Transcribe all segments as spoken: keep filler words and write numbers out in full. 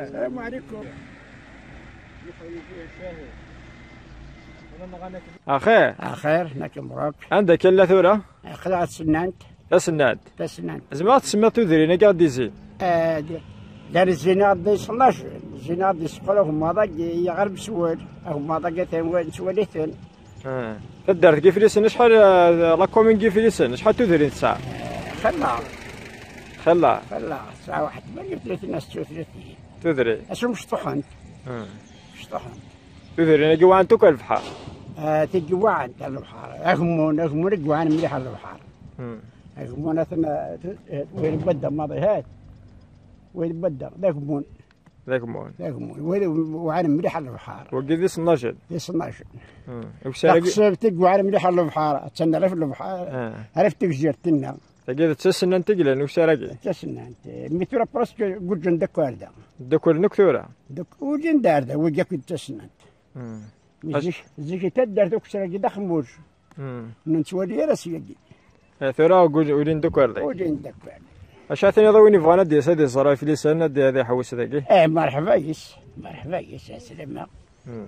السلام عليكم. أخير. أخير، ناك مبروك. عندك إلا ثورة؟ أخير، تسنانت. تسنانت. تسنانت. زعما تسمى تودرين، أكا ديزين؟ آه، دي. دار الزينة غادي يصلاش، الزينة غادي يسقل، هم هذا يغرب سوال، هم هذا قتان وين سواليتن. آه. تدرت كيف ليسن، شحال، آه، لا كومين كيف ليسن، شحال تودرين تسعة؟ خلا. خلا. خلا، ساعة واحد ثمانية وثلاثين، ناس ثلاثين. تودري. أسو مشطحن. آه. مشطحن. تودري، أنا جوان توك البحر. آه، تجوان تاع البحر. أغمون، أغمون جوان مليح البحر. مم. أغمون أثناء، وين بدأ ماضي هاد؟ وين بدأ؟ ذاك مون. ذاك مون. ذاك مون. وين وعن مليح البحر. وقيت دي سناشن. دي سناشن. مم. وسارة لا، قصير تجوان مليح البحر. تسنى في البحر. آه. عرفت تجزير تنا. تجد تسنى أنت قلنا وسارة. تسنى أنت. متر برس قد جندك وارده. دكور نكتورة. دك وجن دار ده وجاك تسنى. مم. زيك، زيك تدار دوك سرقي داخل موج. مم. نتوالي راسي يدي. إيه، ثورة وجو-، ولين دكوار داك. ولين دكوار. أش عتني ضويني بغانا دي سادي الزرايف لي سنة دي هذه حوس ذاكي. إيه، مرحبا يس. مرحبا يس، يا سلامة. مم.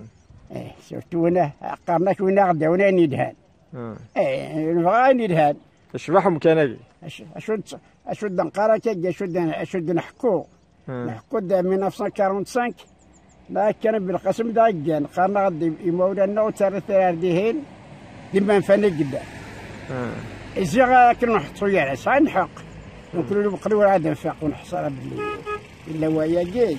إيه، سورتو أنا قرنك وين أغدا وين أني دهان. مم. إيه، نبغى أني دهان. اشبحهم كان أبي. أش-، أشد، أشد نقارة كي، أشد، أشد نحكو. Nḥekku-d mille neuf cent quarante-cinq. Nna kan Belqasem d aggan, qqaren-aɣ-d imawlan-nneɣ ur ttarra tira ar dihin, d imanfan i yellan. Ziɣ akken ur nḥeṭṭu ara, sɛan lḥeqq. Nekni ur neqli ur ɛad nfaq, ur nḥeṣṣu ara belli yella wayagi.